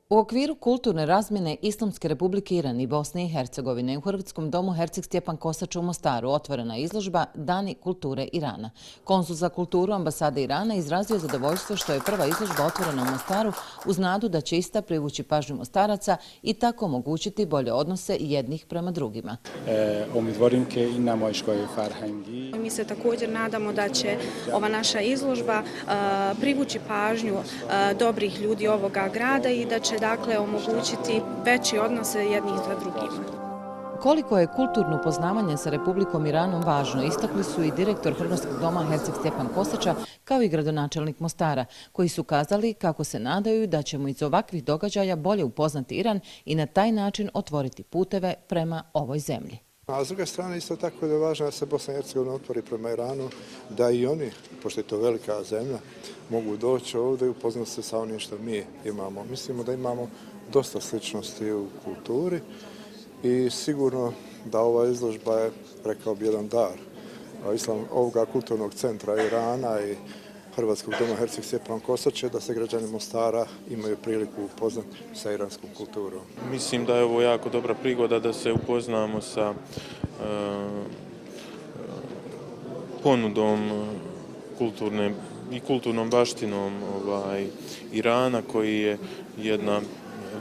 U okviru kulturne razmjene Islamske Republike Iran i Bosne i Hercegovine u Hrvatskom domu Herceg Stjepan Kosač u Mostaru otvorena izložba Dani kulture Irana. Konzul za kulturu ambasade Irana izrazio zadovoljstvo što je prva izložba otvorena u Mostaru uz nadu da će ista privući pažnju Mostaraca i tako omogućiti bolje odnose jednih prema drugima. Mi se također nadamo da će ova naša izložba privući pažnju dobrih ljudi ovoga grada i da će omogućiti veće odnose jednih za drugima. Koliko je kulturno poznavanje sa Republikom Iranom važno, istakli su i direktor Hrvatskog doma Herceg Stjepan Kosača kao i gradonačelnik Mostara, koji su kazali kako se nadaju da ćemo iz ovakvih događaja bolje upoznati Iran i na taj način otvoriti puteve prema ovoj zemlji. A s druge strane isto tako je važno da se Bosna i Hercegovina otvori prema Iranu, da i oni, pošto je to velika zemlja, mogu doći ovdje i upoznati se sa onim što mi imamo. Mislimo da imamo dosta sličnosti u kulturi i sigurno da ova izložba je, rekao bi, jedan dar ovoga kulturnog centra Irana i Hrvatskog doma Herceg Stjepan Kosač da se građani Mostara imaju priliku upoznati sa iranskom kulturom. Mislim da je ovo jako dobra prigoda da se upoznamo sa ponudom kulturne i kulturnom baštinom Irana, koji je jedna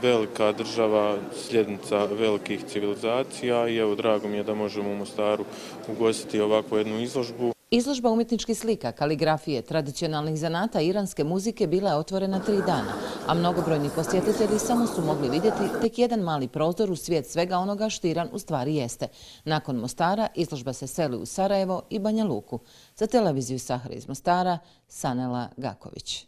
velika država, sljednica velikih civilizacija i evo, drago mi je da možemo u Mostaru ugostiti ovakvu jednu izložbu. Izložba umjetničkih slika, kaligrafije, tradicionalnih zanata i iranske muzike bila je otvorena 3 dana, a mnogobrojni posjetitelji samo su mogli vidjeti tek jedan mali prozor u svijet svega onoga što Iran u stvari jeste. Nakon Mostara izložba se seli u Sarajevo i Banja Luku. Za televiziju Sahara iz Mostara, Sanela Gaković.